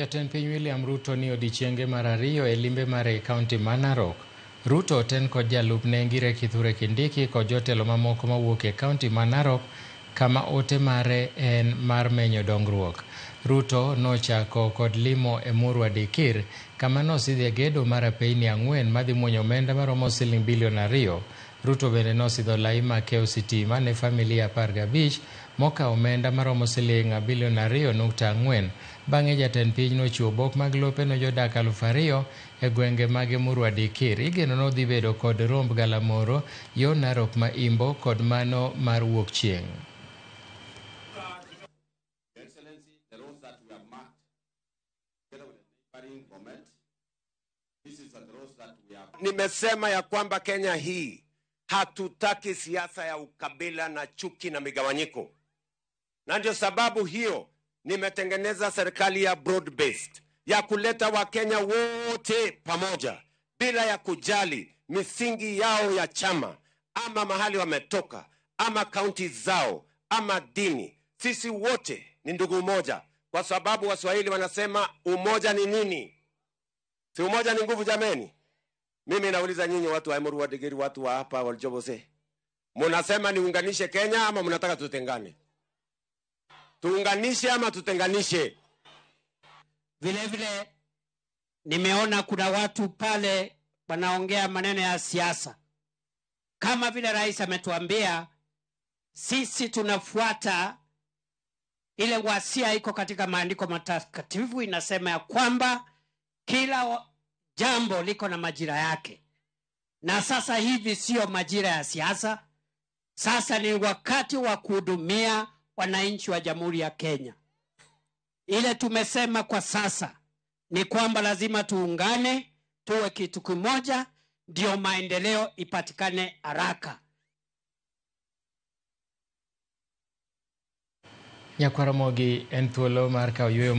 Jatend piny William Ruto ni odiechienge mar ariyo e limbe mare e kaunti ma Narok. Ruto oten kod jalupne Ngire Kithure Kindiki kod jotelo mamoko mawuok e kaunti ma Narok kama ote mare en mar menyo dongruok. Ruto nochako kod limo Emurua Dikir kama nosidhe gedo mar apeyni 4 madhi muonyo omenda maromo siling bilion 2. Ruto bende nosidho lai makewo sitima ne familia 15 mokawo omenda maromo siling bilion 2.4. Bang'e jatend piny nochiwo obok mag lope ne jodak 2000 e gwenge mag Emurua Dikir. Igeno nodhi bedo kod romb galamoro yo Narok ma Imbo kod mano mar wuok chieng'. Nimesema ya kwamba Kenya hii hatutaki siasa ya ukabila na chuki na migawanyiko. Na ndio sababu hiyo nimetengeneza serikali ya broad based ya kuleta Wakenya wote pamoja bila ya kujali misingi yao ya chama ama mahali wametoka ama kaunti zao ama dini. Sisi wote ni ndugu moja, kwa sababu Waswahili wanasema umoja ni nini? Si umoja ni nguvu jameni? Mimi nauliza nyinyi watu wa Emurua Dikirr, watu wa hapa Waljobose, mnasema niunganishe Kenya ama mnataka tutengane? Tuunganishe ama tutenganishe? Vile vile nimeona kuna watu pale wanaongea maneno ya siasa. Kama vile rais ametuambia, sisi tunafuata ile wasia iko katika maandiko matakatifu, inasema ya kwamba kila jambo liko na majira yake. Na sasa hivi sio majira ya siasa. Sasa ni wakati wa kuhudumia wananchi wa Jamhuri ya Kenya. Ile tumesema kwa sasa ni kwamba lazima tuungane, tuwe kitu kimoja, ndio maendeleo ipatikane haraka. Nyakwaramogi en thuolo mar kawo yueyo.